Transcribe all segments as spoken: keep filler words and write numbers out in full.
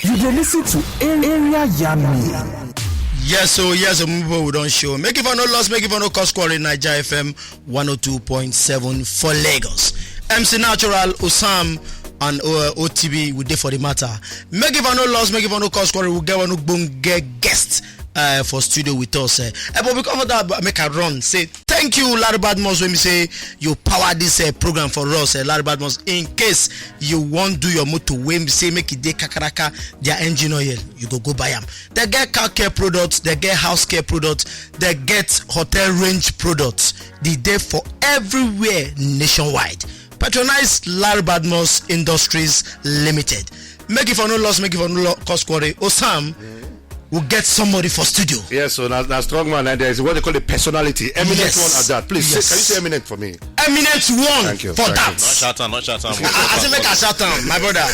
You dey listen to Area Yami. Yes, so yes, so people we don't show. Make it for no loss, make it for no cost quarry. Niger F M one oh two point seven for Lagos. M C Natural, Osam, and uh, O T B we dey for the matter. Make it for no loss, make it for no cost quarry. We get one who get guest uh, for studio with us. Uh, uh, but because of that, make I run. Say thank you, Larry Badmus. When we say you power this uh, program for us, uh, Larry Badmus. In case you want do your motor, when we say make it day kakaraka, their engine oil, you go go buy them. They get car care products, they get house care products, they get hotel range products. They dey for everywhere nationwide. Patronize Larry Badmus Industries Limited. Make it for no loss, make it for no loss. Cost quarry. Osam, we get somebody for studio. Yes, so na, na strong man. And there is what they call a personality. Eminent Yes. One at that. Please, say, Yes. Can you say eminent for me? Eminent one Thank you, for thank that. you. Shout out, not shout out. I, I say make I shout am, my brother.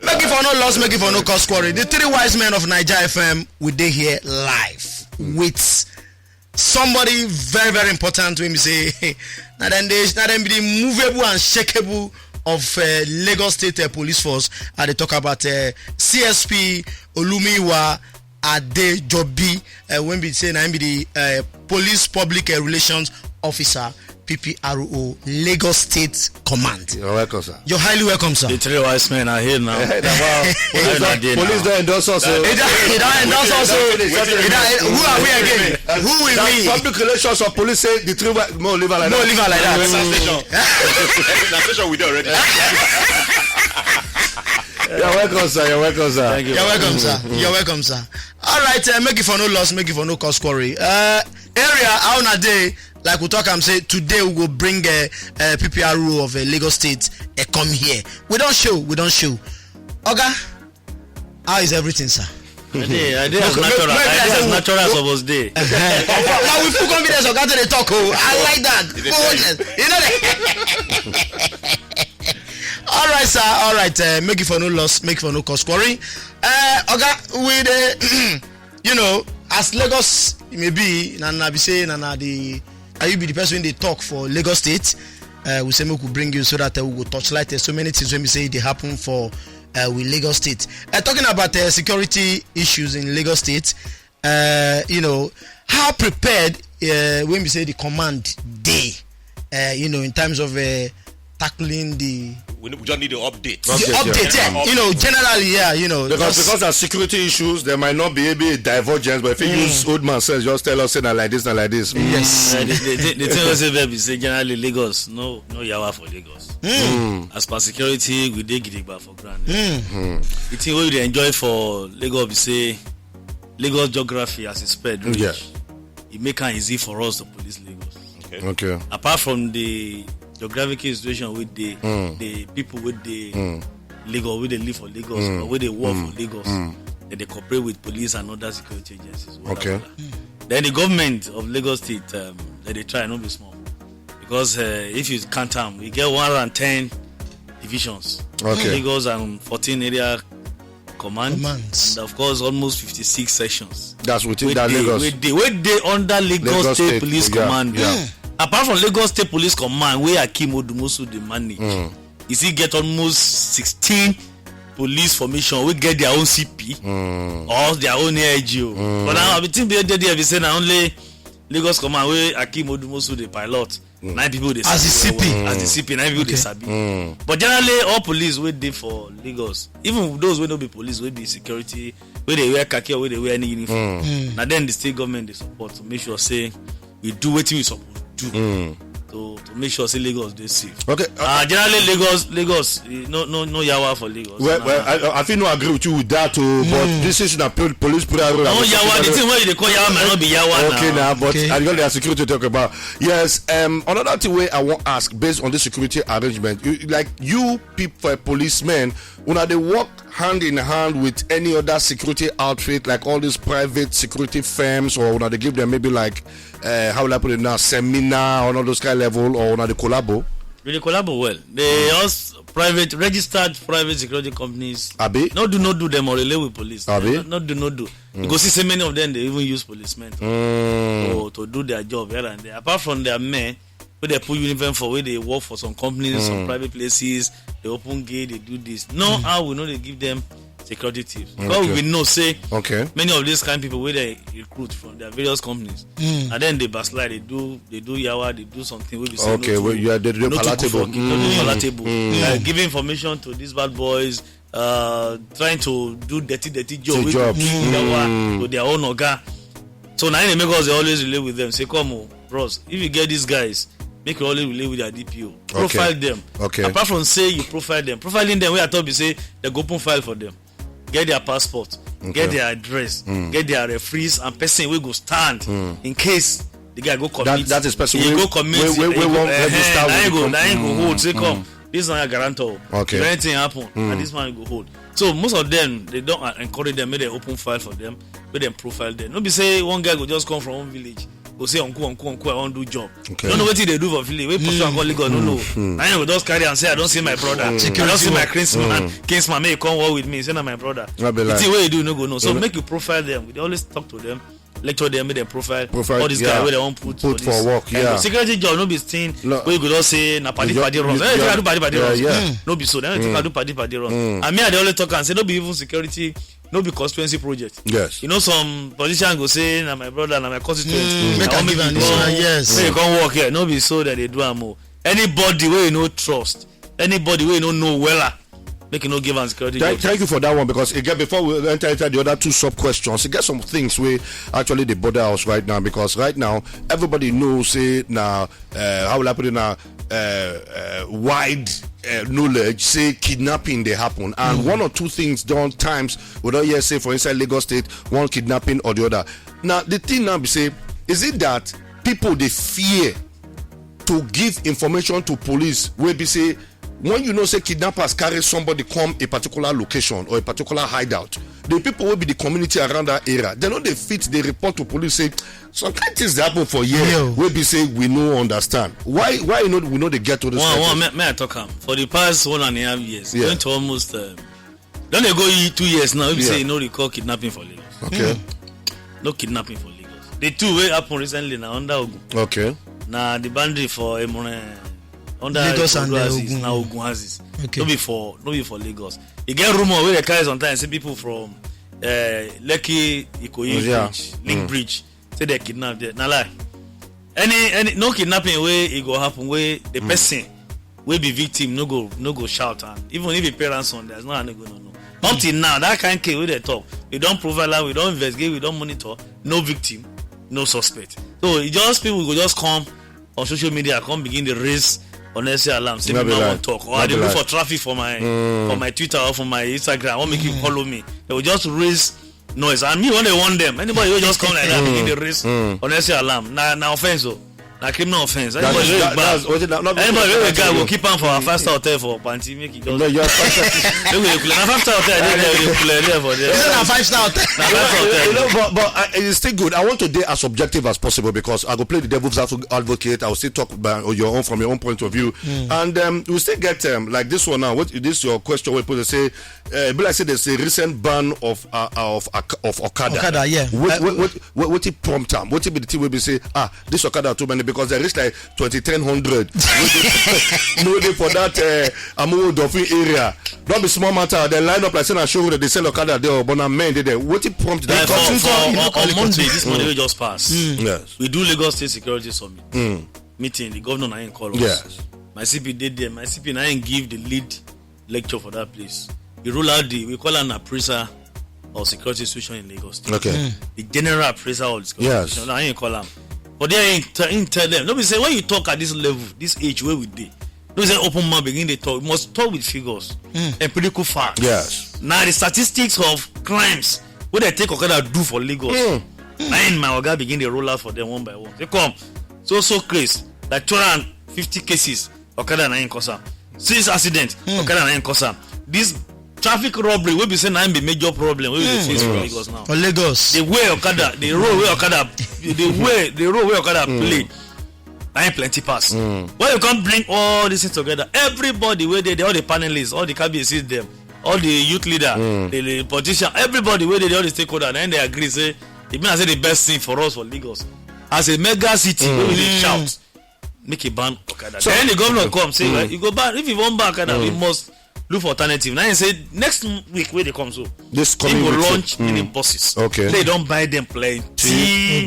Make it for no loss, make it for no cost quarry. The three wise men of Niger F M, we dey here live with somebody very, very important. When we say, now then they, now then be the movable and shakeable of uh, Lagos State uh, Police Force. And they talk about uh, C S P Olumiwa Adejobi, uh, when we say now be the uh, Police Public uh, Relations Officer, P P R O, Lagos State Command. You're welcome, sir. You're highly welcome, sir. The three wise men are here now. Hey, now, wow. Police, How don't, you dey police now? Don't endorse us. He Oh. don't, he don't endorse us. Oh. He don't, who are we again? Who will That's we? Public relations of police say the three wa- no leave her like No, that. leave her like that. Station. Station we dey already. You're welcome, sir. You're welcome, sir. Thank you. You're welcome, sir. You're welcome, sir. All right, uh, make it for no loss, make it for no cost quarry. Uh, area how na dey, like we talk am say today we go bring uh, uh, P P R O of uh, Lagos State uh, come here. We don't show, we don't show. Oga, how is everything, sir? I dey, I dey as Make- natural. make- I dey as make- natural as suppose dey. Now with full confidence, Oga to dey talk. Oh, I like that. Boldness. You know that. All right, sir. All right. Uh, make it for no loss. Make it for no cost quarry. Uh, Oga, we the, you know, as Lagos may be, na na be say na na the, are you be the person they talk for Lagos State? Uh, we say make we bring you so that uh, we go touch light. There's so many things when we say they happen for uh, with Lagos State. Uh, talking about uh, security issues in Lagos State, uh, you know, how prepared uh, when we say the command day, uh, you know, in terms of uh, tackling the We, we just need the update. the Update, update, yeah. yeah. You know, generally, yeah, you know, Because just- because of security issues, there might not be able a divergence. But if you use old man sense, just tell us say na like this, na like this. yes. Uh, the, the, the, the thing wey say be say generally Lagos no no yawa for Lagos. As per security, we dey gidigba for ground. The thing wey we dey enjoy for Lagos be say Lagos geography as e spread reach, Yeah. e make am easy for us to police Lagos. Okay. Apart from the geographical situation wey dey, the people wey dey Lagos, wey dey live for Lagos, or wey dey work for Lagos, dem dey cooperate with police and other security agencies. Well, Okay. Then the government of Lagos State, um, dem dey try, no be small. Because uh, if you count am, we get one hundred and ten divisions. Okay. Lagos and fourteen area command, Commands. And of course almost fifty-six sections. That's within Wey that dey, Lagos. wey dey, wey dey under Lagos, Lagos State, State, Police yeah, Command. Yeah. Apart from Lagos State Police Command, wey Akeem Odumosu dey manage, e still get almost sixteen police formation wey get their own C P or their own A I G O. But now I be think be dey there be say na only Lagos Command wey Akeem Odumosu dey pilot. Nine people dey As the sabi C P. Well, well. As the C P, nine people dey sabi. But generally, all police wey dey for Lagos, even those wey no be police, wey be security, wey dey wear khaki or wey dey wear any uniform, na then the state government dey support to make sure say we do wetin we suppose do to to make sure say Lagos dey safe. Okay. Uh, generally, Lagos, Lagos, eh, no no no yawa for Lagos. Well, Na- well, I, I feel no agree with you with that too, but this is na pol- police prayer road. No yawa. The thing wey you dey call yawa might not be yawa Okay, now. Now, but Okay. I got the security to talk about. Yes, um, another thing where I want ask based on the security arrangement, you, like you people, policemen, una dey work hand in hand with any other security outfit, like all these private security firms, or una dey give them maybe like, uh, how will I put it now, seminar on all those kind of level, or una dey collabo? We dey collabo well. They us private registered private security companies. Abi? No do no do them or relay with police. Abi? No, no do no do. You go see so many of them they even use policemen to, to, to do their job here and there. Apart from their men, wey dem put uniform for, wey dey work for some companies, some private places, dey open gate, dey do this. No, how we no dey give them security tips? Because we know say Okay. many of these kind people wey dey recruit from their various companies, and then they backslide, they do they do yawa, they do something wey be say Okay, no well, too, yeah, they do no too palatable. good for, no too palatable. Like, giving information to these bad boys, uh, trying to do dirty, dirty job, Say wey job. Go bring yawa to their own oga. So now they make us dey always relate with them. Say, come on, bros, if you get these guys, make you always relate with their D P O. Profile them. Okay. Apart from say you profile them, profiling them, wey I talk be say they go open file for them, get their passport, get their address, get their referees and person wey go stand in case the guy go commit. That is person He wey- go commit. wey- wey- He wey go- wan eh, register eh, na with him go, the na him go com- hold. Say, come, this na your guarantor. Okay. If anything happen, na this man go hold. So most of them, they don't, uh, encourage them, make they open file for them, make them profile them. No be say one guy go just come from one village, go say, "Uncle, uncle, uncle, I wan do job." Okay. You don't know what they do for village. Wey person call Lagos, no know. Na him go just carry and say, "I don't see my brother. I don't see my kinsman. Kinsman, make you come work with me." Say, "Na my brother." No be The lie. thing wey you do, no go know. So make you profile them. We dey always talk to them, lecture them, make them profile, Profile, all these yeah. guys wey they wan put, Put this for work, kind of yeah. Security job no be thing No. wey you go just say na padi You padi just- runs. you- Hey, yeah. I do padi padi Yeah, runs. yeah. No be so. They don't think I do padi padi runs. And me, I dey always talk and say no be even security, no be constituency project. Yes. You know, some politicians go say, "Na my brother, na my constituent." Make I I wan give make am you this come- one, yes. Make you come work here. No be so that they do am o. Anybody wey you no trust, anybody wey you no know wella, make you no give am security Thank, job. Thank you for that one, because again, before we enter into the other two sub questions, you get some things wey actually dey bother us right now, because right now everybody knows say now, uh, how will I put it now, uh, uh, wide uh, knowledge say kidnapping dey happen, and one or two things don times we don hear say for inside Lagos State, one kidnapping or the other. Now the thing now be say, is it that people dey fear to give information to police wey be say, when you know say kidnappers carry somebody come a particular location or a particular hideout, the people wey be the community around that area, they no dey fit dey report to police say some kind things dey happen for here Yeah. wey be say we no understand. Why why you know we no dey get to this One, kind one, thing? may, may I talk am? For the past one and a half years, Yeah. going to almost, um, don dey go ye- two years now. We Yeah. say no record kidnapping for Lagos. Okay, No kidnapping for Lagos. The two wey happen recently na under Ogun. okay, Na the boundary for Emure, under Lagos and, Ogun uh, axis, Ogun. Na Ogun axis. Okay. No be for, no be for Lagos. You get rumor wey dey carry sometimes say people from, uh, Lekki Ikoyi Yeah. bridge, link bridge, say they kidnap there. Na lie. Any any no kidnapping wey e go happen wey the person wey be victim no go no go shout, and even if he pay ransom, there's no one go no no. Up till now, that kind case wey they talk, we don profile am, we don investigate, we don monitor. No victim, no suspect. So e just, people go just come on social media, come begin dey raise unnecessary alarm. Say No me be no lie. wan talk, or No I dey be look lie. for traffic for my for my Twitter or for my Instagram. Wan make you follow me. They will just raise noise, and me when they warn them, anybody wey just come like that begin dey raise unnecessary alarm, na na offense o. Na criminal offense. Anybody That's- wey that- gbab, that's what it- no, no, anybody no, wey no, gbab no. Go keep am for our five star hotel for Panti, make e just No, you are fine. Make we dey play. Na five star hotel dey there, we dey play there for there. Is it a five star hotel? Na five star hotel. You know, but, but uh, it's still good. I want to be as objective as possible, because I go play the devil's advocate. I will still talk about your own, from your own point of view, and um, we still get, um, like this one now. What this your question? We put to say, uh, be like say there's a recent ban of uh, of of Okada. Okada, yeah. What Uh, what what what, what it prompt am? What it be the thing wey be say, ah, this Okada too many, because they reach like twenty ten hundred. No dey for that uh, Amuwo Dolphin area. Don't be small matter. They line up like say na showroom that they sell Okada there, but na men dey there. What it prompt that? Like for, Continue for, to on, look at on the Monday, continue. This Monday wey just pass, Yes. we do Lagos State Security Summit meeting. The governor na him call us. Yes. My C P dey there. My C P na him give the lead lecture for that place. He rule out the, we call am appraiser of security situation in Lagos State. Okay. The general appraiser of the security Yes. situation. Na him call am. But there him, t- him tell them. No be say when you talk at this level, this age wey we dey, no be say open mouth begin dey talk. You must talk with figures, empirical facts. Yes. Na the statistics of crimes wey they take Okada do for Lagos. Na him my oga begin dey roll out for them one by one. Say, come, so so case, like two hundred and fifty cases, Okada na him cause am. Six accidents, Okada na him cause am. This traffic robbery wey be say na him be major problem wey we dey face for Lagos now. For Lagos. The way Okada, the role wey Okada, the way the role wey Okada play, na him plenty pass. When you come bring all these things together, everybody wey dey there, all the panelists, all the K B Cs dem, all the youth leader, the, the politician, everybody wey dey there, all the stakeholder, na him dey agree say e be like say the best thing for us for Lagos as a mega city wey we dey shout. make e ban okada. So then the governor come say, "Well, you go ban, if you wan ban okada, we must look for alternative." Now he say next week wey dey come, so This he coming go week, so- launch mini buses. Okay. They don buy them plenty.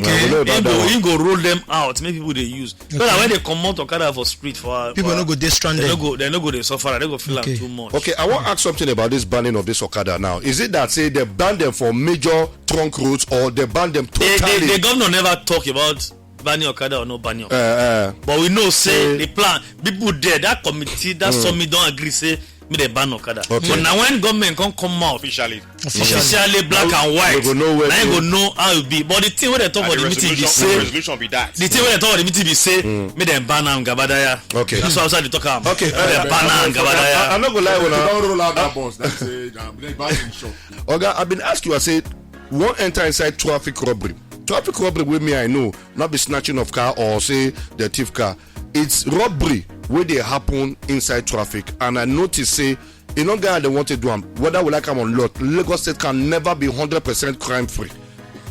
Okay. He go, he go roll them out, make people dey use. So that when they comot okada for street for People for- no go dey stranded. They no go, they no go dey suffer. They go feel Okay. am too much. Okay, I wan ask something about this banning of this okada now. Is it that say they ban them for major trunk roads, or they ban them The, the, totally? the governor never talk about banning okada or no banning okada. Uh, uh, But we know say the plan, people there, that committee, that summit don agree say make they ban okada. Okay. But now when government come come out Officially. officially black and white, We go know where now you to- go know how it be. But the thing wey they talk And about the the meeting be resolution, say the resolution be that. The thing wey they talk about the meeting be say make them ban am gabadaya. Okay. That's why I was trying to talk am. Okay. Make them ban am I, gabadaya. I no go lie, una. Don't roll out that boss. That's a um, they buy in shop. Oga, I been ask you. I say, wan enter inside traffic robbery. Traffic robbery with me, I know, not be snatching of car or say the thief car. It's robbery where they happen inside traffic, and I notice say, you know, guy, they want to do am. Whether we like am or not, Lagos State can never be hundred percent crime free.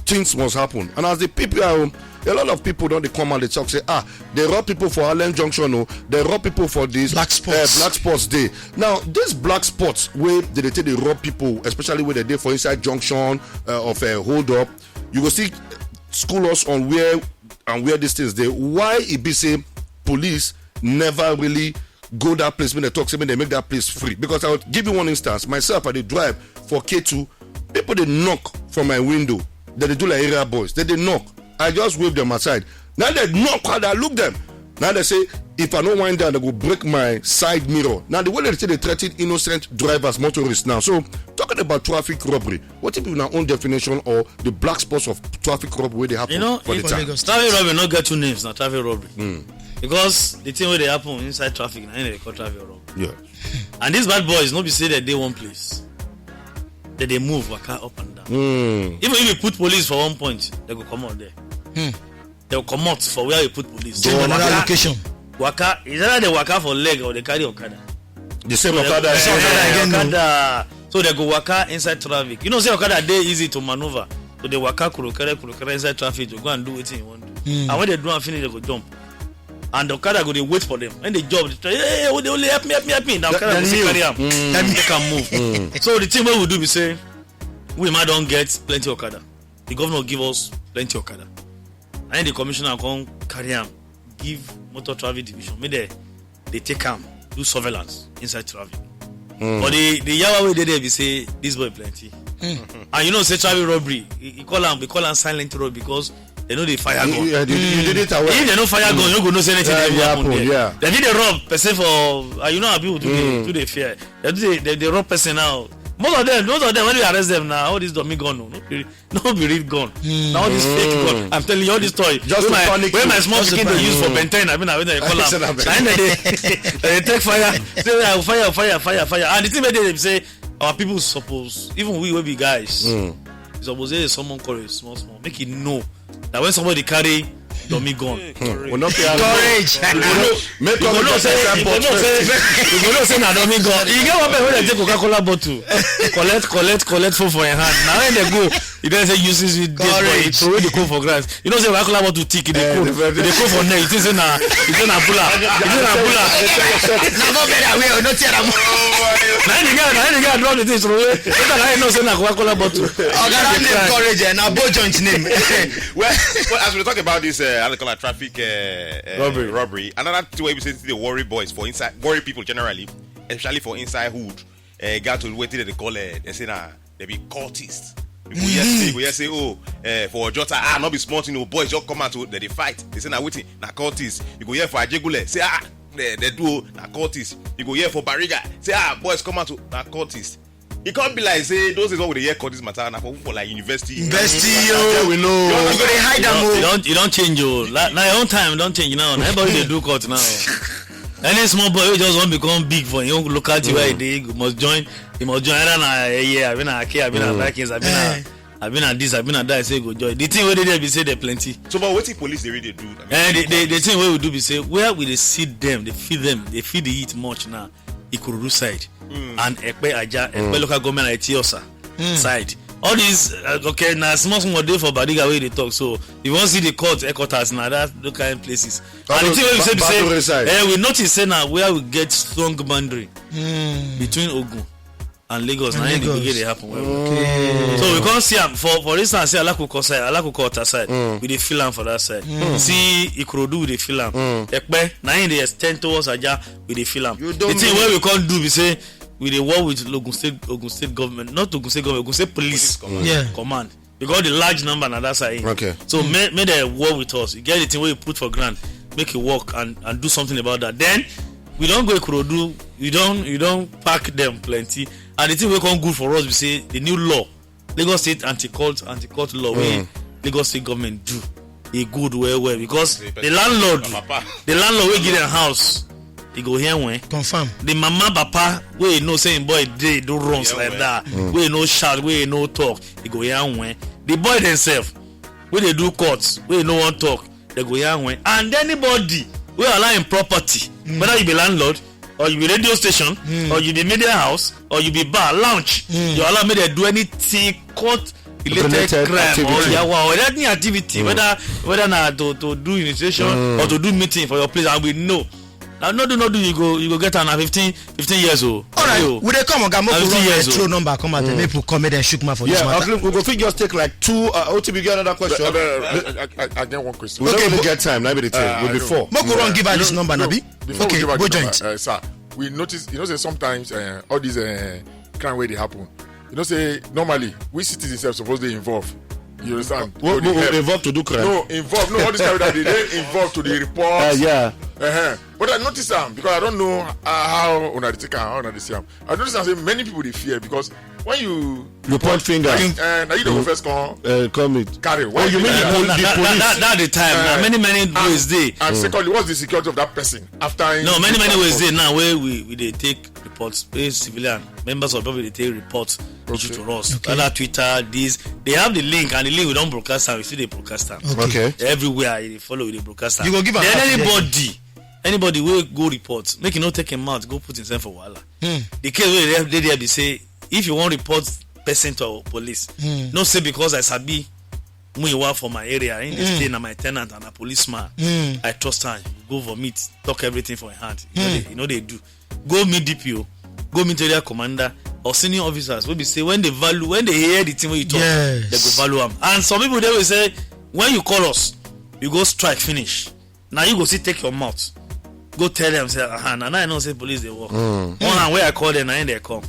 Things must happen. And as the P P R, a lot of people don't dey come and they talk say, ah, they rob people for Allen Junction, oh, they rob people for this Black spots. Uh, black spots day. Now, this black spots where they, they take they rob people, especially where they dey for inside junction uh, of a hold up. You go see school us on where and where these things dey. Why it be say police never really go that place when they talk say make they make that place free? Because I will give you one instance. Myself, I dey drive for K two. People dey knock for my window. They dey do like area boys. They dey knock. I just wave them aside. Now they knock hard. I look them. Now they say if I no wind down, they go break my side mirror. Now the way they say they threaten innocent drivers, motorists now. So talking about traffic robbery, what if una own definition or the black spots of traffic robbery wey dey happen You know, for the if town? Lagos traffic robbery no get two names, na traffic robbery. Because the thing wey dey happen inside traffic, na im dey call traffic robbery. Yeah. And these bad boys no be say they dey one place. They dey move waka up and down. Even if you put police for one point, they go comot there. They go comot for where you put police. Change They another waka, location. Waka, is either they waka for leg or they carry okada. The same okada. They- Okada again, no. Okada. So they go waka inside traffic. You know say okada dey easy to maneuver. So they waka kurukere kurukere inside traffic to go and do wetin you wan do. And when they do am finish, they go jump. And the okada go dey wait for them. When they jump, they try, "Hey, hey, hey, help me, help me, help me." Now okada go say carry am. Then take am move. So the thing wey we do be say, we ma don get plenty okada. The governor give us plenty okada. And the commissioner come carry am, give motor traffic division. Make they, they take am, do surveillance inside traffic. But the, the yawa wey dey there be say this boy plenty. And you know say traffic robbery, he, he call am, we call am silent robbery because they no dey fire gun. You, you, did- you did it away. If they no fire gun, you no go know say anything Yeah, dey yeah, happen happen, there. Yeah. They fit dey rob person for, uh, you know, abi too dey, too dey fear. They do dey, they, they rob person now. Most of them, most of them when we arrest them now, all this dummy gun, no, no be, no be real gun. Na all this fake gun. I'm telling you all this story. Just Wey to my, panic wey you. my small Just to pikin dey panic use for you. Ben ten, abi na wetin they call am. Say na Ben Na im they dey, they take fire. Say, "Ah, fire, fire, fire, fire." And the thing wey dey be say, our people suppose, even we wey be guys, suppose dey summon courage small small, make e know that when somebody carry dummy gun, We no fit have Courage. Make you go know say, you go know say, you go know say na dummy gun. You get one person wey dey take Coca-Cola bottle, collect, collect, collect phone for your hand. Na when they go, you don say, "You see, you dey for it, Courage. Throw away the phone for grass." You know say Coca-Cola bottle thick, e dey Eh, cold. the very- E dey cold for neck. You think say na, you think na bula. You think na bula. Na go better way, no tear am. Na the guy, na the guy drop the thing, throw away. Later, na you know say na Coca-Cola bottle. Oga, that name Courage, eh, na ball joint name. Well, well, as we talk about this, uh, how they call it, traffic uh, uh, Robbery. Robbery. Another thing wey be say dey worry boys for inside, worry people generally, especially for inside hood. Uh, got to wetin they call it. They say na they be cultists. You go hear say, you go hear say, oh, uh, for Ojota, ah, no be small thing. Oh, boys just come out, oh, they dey fight. They say na wetin, na cultists. You go hear for Ajegunle say, ah, they, they do, oh, na cultists. You go hear for Bariga say, ah, boys come out, oh, na cultists. E come be like say those days wey we dey hear cultist matter na for, for like university. University, Yeah, yo. we know. You go dey hide am, You oh. don, you don change, oh. La, na your own time don change now. Na everybody dey do cult now. Any small boy wey just wan become big for him own locality where he dey, he must join. He must join either na Eye, abi na Ake, abi na Vikings, abi na, Eh. abi na this, abi na that. Say he go join. The thing wey dey there be say they plenty. So, but wetin police dey really do? I mean, Eh, the, the, the thing wey we do be say where we dey see them, they feed them, they feed the heat much now. Ikorodu side and Epe Aja, Epe local government, Eti Osa side. All these, uh, okay, na small small dey for Bariga wey dey talk. So if you wan see the court headquarters, na that those kind places. And the thing wey we say be say, eh, we notice say na where we get strong boundary between Ogun and Lagos. Na im the gbege dey happen well well. So we come see am for, for instance, say Alakuko side, Alakuko Ota side, we dey feel am for that side. See Ikorodu, we dey feel am. Epe, na im dey extend towards Aja, we dey feel am. The thing wey we come do be say we dey work with Ogun State, Ogun State government, not Ogun State government, Ogun State Police Command. Because the large number na that side. Okay. So make, make dem work with us. You get the thing wey you put for ground, make it work and, and do something about that. Then we don go Ikorodu, you don, you don pack them plenty. And the thing wey come good for us be say the new law, Lagos State anti-cult, anti-cult law wey Lagos State government do, e good well well because the landlord, the landlord wey give them house, e go hear when. Confirm. The mama papa wey know say im boy dey do runs like that, wey no shout, wey no talk, e go hear when. The boy themselves wey dey do court, wey no wan talk, they go hear when. And anybody wey allow im property, whether you be landlord, or you be radio station, or you be media house, or you be bar, lounge, you allow make dem do anything court related crime or yawa or any activity, whether, whether na to, to do initiation or to do meeting for your place, and we know. Na no do, no do, you go, you go get am na fifteen, fifteen years old. All right, we dey come, Oga, make we run the throw number come out, make people come, make dem shook mouth for this matter. Yeah, we go fit just take like two. Uh, O T B get another question. Uh, uh, I, I, I, I get one question. We don't really get time. Let me tell you, we be four. Make we run give her this number, Nabi. Before we give her the number, uh, sir, we notice, you know, say sometimes, uh, all these, uh, crime wey dey happen, you know, say normally we citizens sef suppose dey involved. You understand? What, involved to do crime? No, involved. No, all this kind of that, they, they involved to the report. Uh, yeah. Uh-huh. But I notice am because I don't know, uh, how una dey take am, how una dey see am. I notice am say many people dey fear because when you point finger, uh, na you dey go first come, uh, come it. Carry. Oh, you mean the police? That, that, that the time. Uh, na many, many ways dey. And secondly, what's the security of that person after? No, many, many ways dey now wey we, we dey take reports, wey civilian members of public dey take report issue to us. Okay. Whether Twitter, this, they have the link, and the link we don broadcast am, we still dey broadcast am. Okay. Everywhere you dey follow, we dey broadcast am. You go give am. Then anybody, anybody wey go report, make e no take im mouth go put himself for wahala. The case wey dey, dey there be say, if you wan report person to police, no say because I sabi Muyiwa for my area, he dey stay, na my tenant and a policeman. I trust am. Go vomit, talk everything for him hand. You know they, you know they do. Go meet D P O, go meet area commander or senior officers wey be say when they value, when they hear the thing wey you talk, they go value am. And some people dey will say, when you call us, you go strike finish. Now you go see, take your mouth, go tell them say, "Aha, na now I know say police dey work." One hand wey I call them, na im they come.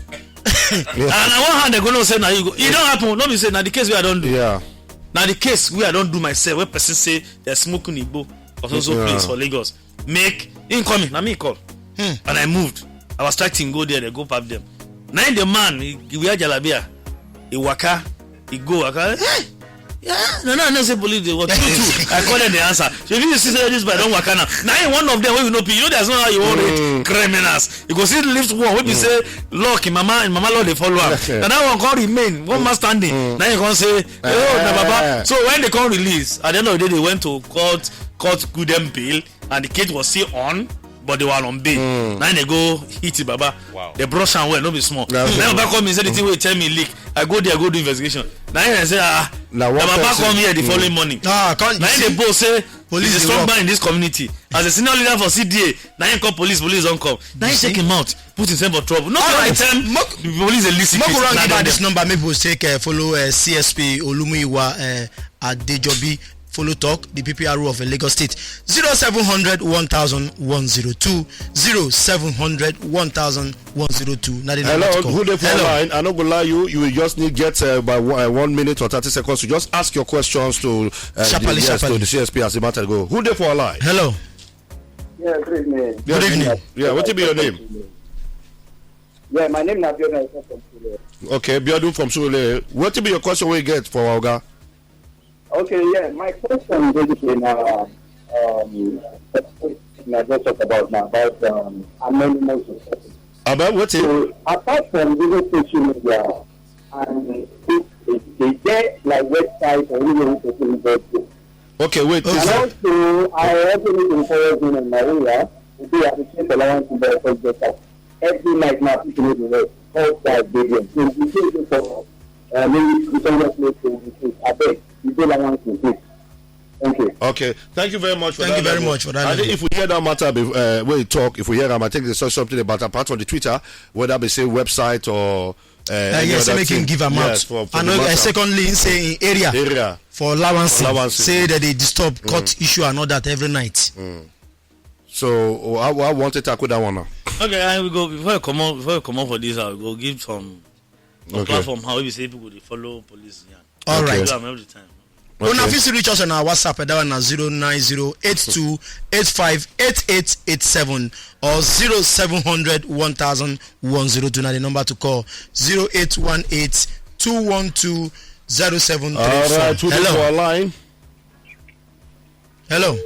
And na one hand they go know say na you go. E don happen. No be say na the case wey I don do. Yeah. Na the case wey I don do myself, where person say they smoke in Igbo or so, so place for Lagos. Make him call me, na me call. And I moved. Our strike team go there, they go pap them. Na im the man, he, he wear jalabia, he waka, he go, waka. Hey! Yeah, no, no, no, say police dey work. True, true. I call them, they answer. So if you see say this boy don waka now, na him one of them wey we no pay. You know, there's no how you want it. Criminals. You go see lift one wey be say lock, in mama, in mama law dey follow am. Na that one come remain one man standing. Na him come say, "Oh, na baba." So when they come release, at the end of the day, they went to court, court good them bail, and the case was still on, but they were on bail. Now they go hit the baba. Wow. They brush am well, no be small. Now baba come, he say the thing wey tell me leak. I go there, go do investigation. Now I say, "Ah, na baba come here the following morning." Ah, come. Now they both say police is a strong man in this community. As a senior leader for C D A, now he call police, police don't come. Now he take him out, put himself for trouble. No, all right, time the police dey listen. Make we run give her this number, maybe we'll take, uh, follow, uh, C S P Olumuyiwa, uh, Adejobi. Follow talk, the P P R O of, uh, Lagos State. Zero seven hundred one thousand one zero two, zero seven hundred one thousand one zero two. Now the number to call. Hello, who dey for line? I no go lie you, you will just need get, uh, by one, uh, one minute or thirty seconds to just ask your questions to, uh, the, yes, to the C S P as the matter go. Who dey for line? Hello. Yeah, good evening. Good evening. Yeah, what be your name? Yeah, my name is Abiodun. I come from Surulere. Okay, Biodun from Surulere. What be your question we get for Oga? Okay, yeah, my question basically now, um, na just talk about now about, um, anonymous reporting. About what? So apart from using social media, and they, they get like website or anywhere we can go. Okay, wait. And also, I also need to encourage you in my area to be at the same allowance in the project. Every night now, people need to work. All five billion. So we say this for Uh, maybe we can just make a mistake. I beg, you go like one thing, please. Thank you. Okay, thank you very much for Thank that. you very level. much for that I think level. If we hear that matter, be- uh, where you talk, if we hear them, I think there's something about apart from the Twitter, whether they say website or uh, Uh, yes, say make him give amount. Yes, for, for And the uh, matter. Secondly, say in area Area. for allowance, Allowance. Say that they disturb court issue and all that every night. So I, I want to tackle that one now. Okay, I will go before I come on. Before I come on for this, I will go give some, some Okay. platform how we say people go dey follow police. Yeah. All Okay. right. Do am every time. Una fit still reach us on our WhatsApp. That one na zero nine zero eight two eight five eight eight eight seven or zero seven hundred one thousand one zero two. Na the number to call, zero eight one eight two one two zero seven three four. All right, two people Hello. Online. Hello.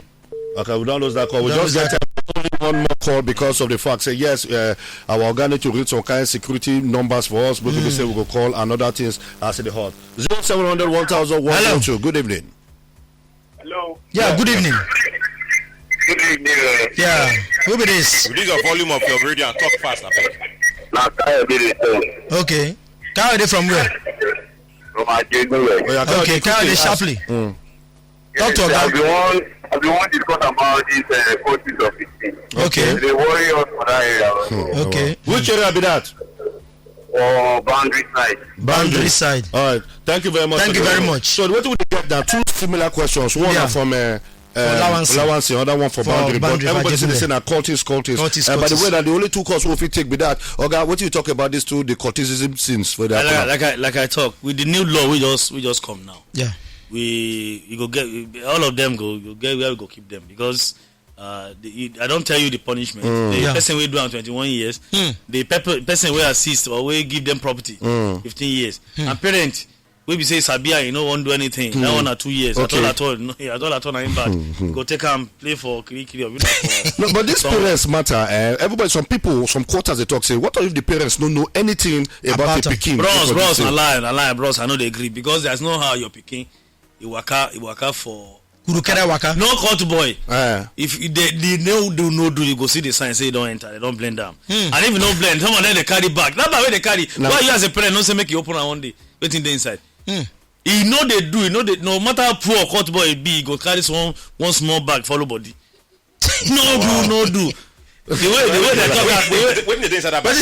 Okay, we don't lose that call. We Don't just lose get one more call because of the fact. Say yes, uh, our organic to read some kind of security numbers for us. But we say we go call and other things as the hot. Zero seven hundred one thousand one zero two. Good evening. Hello. Yeah, good evening. Good evening. Uh, Yeah, who be this? Reduce your volume of your radio and talk fast, abeg. Na Kayode dey talk Okay. Kayode from where? from Ajegunle. Oh, yeah, Okay, Kayode sharply. Talk to I Oga. be wan I be wan discuss about this uh, courses of fifteen. Okay. They worry us for that area. Okay. Which area be that? For boundary side. Boundary side. All right. Thank you very much. Thank you very much. So what do we get now? Two similar questions. One Yeah. are from uh, For allowance. Allowance, the other one for For boundary. boundary, But everybody Ajegunle. Say na cultist, cultist. Cultist, Uh, by the cultist. way, that the only two calls we fit take be that. Oga, what do you talk about these two, the cultism sins for that? Like, I- like I like I talk with the new law we just we just come now. Yeah. We you go get all of them go you go get where we go keep them because uh, the, you, I don't tell you the punishment. The Yeah. person we do am twenty-one years, the pep- person we assist or we give them property fifteen years, and parent we be say Sabia you no wan do anything. That one na two years. Okay. At all at all, no, at all at all na him bad. Go take am play for kiri kiri or be like for No, but these parents matter. Uh, everybody, some people, some quarters they talk say, what if the parents don't know anything about, About the them. pikin? Bros, What bros, they na say? lie, na lie, bros. I know they agree because there's no how your pikin, you waka, you waka for Kurukere waka. no court boy. Eh. If you- they, they no do no do, you go see the sign say you don't enter, they don't blend them. And if you don't blend, some of them they carry back. That bag wey they carry. Why you as a parent no say make you open am one day? Wetin dey inside? You know they do. You know they no matter how poor court boy be, you go carry some one small bag follow body. No do, no do. The way the way they talk am, the way Wetin dey inside that bag?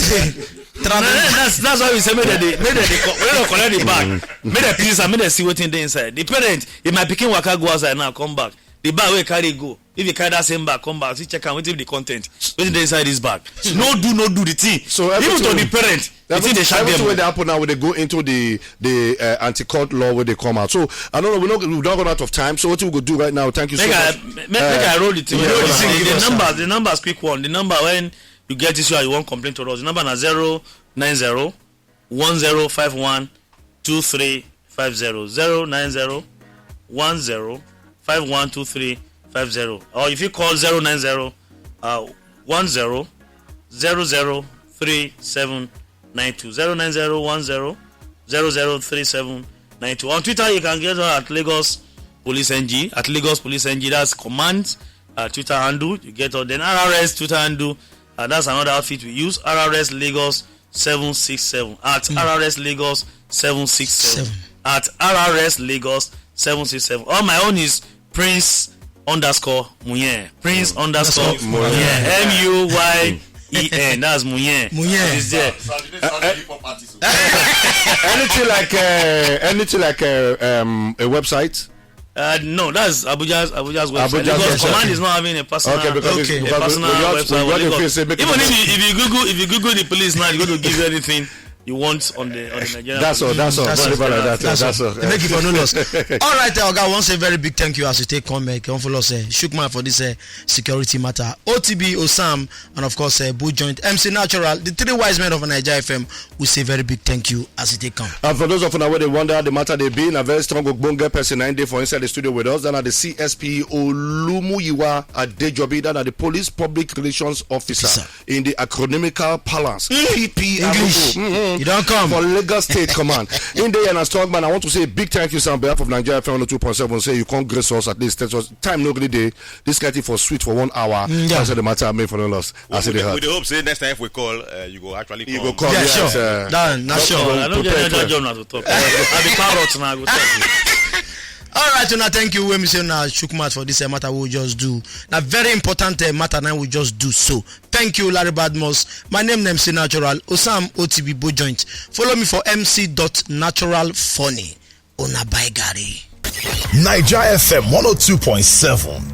No, no, that's that's why we say make dem dey make dem dey co- make dem collect the bag, make dem piece am, make dem see wetin dey inside. The parent, if my pikin waka go outside now come back, the bag wey he carry go, if he carry that same bag come back, see check am wetin be the content, wetin dey inside this bag. No do, no do the thing. So Even to everything- the parent, the thing dey shock Everything them. wey dey happen now, we dey go into the the uh, anti-court law where they come out. So I don't know, we no we don't run out of time. So what we go do right now? Thank you so Make I much. make, make I roll the thing. Yeah, Roll the yeah, thing. yeah, The yeah. numbers, the numbers, quick one. The number when you get issue and you wan complain to us. The number na zero nine zero one zero five one two three five zero. Zero nine zero one zero five one two three five zero. Or if you call zero nine zero uh, one zero zero zero three seven nine two. Zero nine zero one zero zero zero three seven nine two. On Twitter, you can get us at Lagos Police N G, at Lagos Police N G. That's command uh, Twitter handle. You get us. Then R R S Twitter handle. Uh, that's another outfit we use. R R S Lagos seven six seven at R R S Lagos seven six seven at R R S Lagos seven six seven. All my own is Prince underscore Muyen. Prince underscore Muyen. M U Y E N. That's Muyen. Muyen. It's there. Anything like uh, anything like uh, um, a website. Uh, no, that's Abuja's Abuja's website. Abuja's Lagos website. Command is not having a personal, Okay, because Okay. a because personal we website. want, we want Lagos. to say make Even if you, if you Google if you Google the police now, it's going to give you anything you want on the on the Nigerian. That's all. Police. That's all. That's Very all. valid. That's, That's that's all. all. They make it for no loss. All right, uh, Oga, once a very big thank you as you take come, uh, come for us, uh, shook man for this uh, security matter. O T B, Osam, and of course, uh, Boo Joint, M C Natural, the three wise men of Niger F M. We say very big thank you as you take come. And for those of you where they wonder the matter they be, a very strong Ogbonge person nine day for inside the studio with us. Then are the C S P Olumuyiwa Adejobi, then are the police public relations officer Officer. in the acronymical parlance. P P R O. English. Mhm. You don't come. For Lagos State Command. In there, and a strong man, I want to say a big thank you, sir, on behalf of Nigeria F M one oh two point seven. Say you come grace us at least. Time no really day. This kind of thing for sweet for one hour. Mm, yeah. That's the matter I made for the loss. I say the heart. We hope say next time if we call, uh, you go actually call. You go call. Yeah, yes, sure. Uh, done. Not sure. I don't get any job now to talk. I be parrot now. I go talk. All right, una thank you. When we say now, shook mouth for this uh, matter we just do. Now, very important uh, matter now we just do so. Thank you, Larry Badmus. My name name say natural. Osam O T B Bojoint. Follow me for M C dot natural funny. Una by Gary. Niger F M one oh two point seven.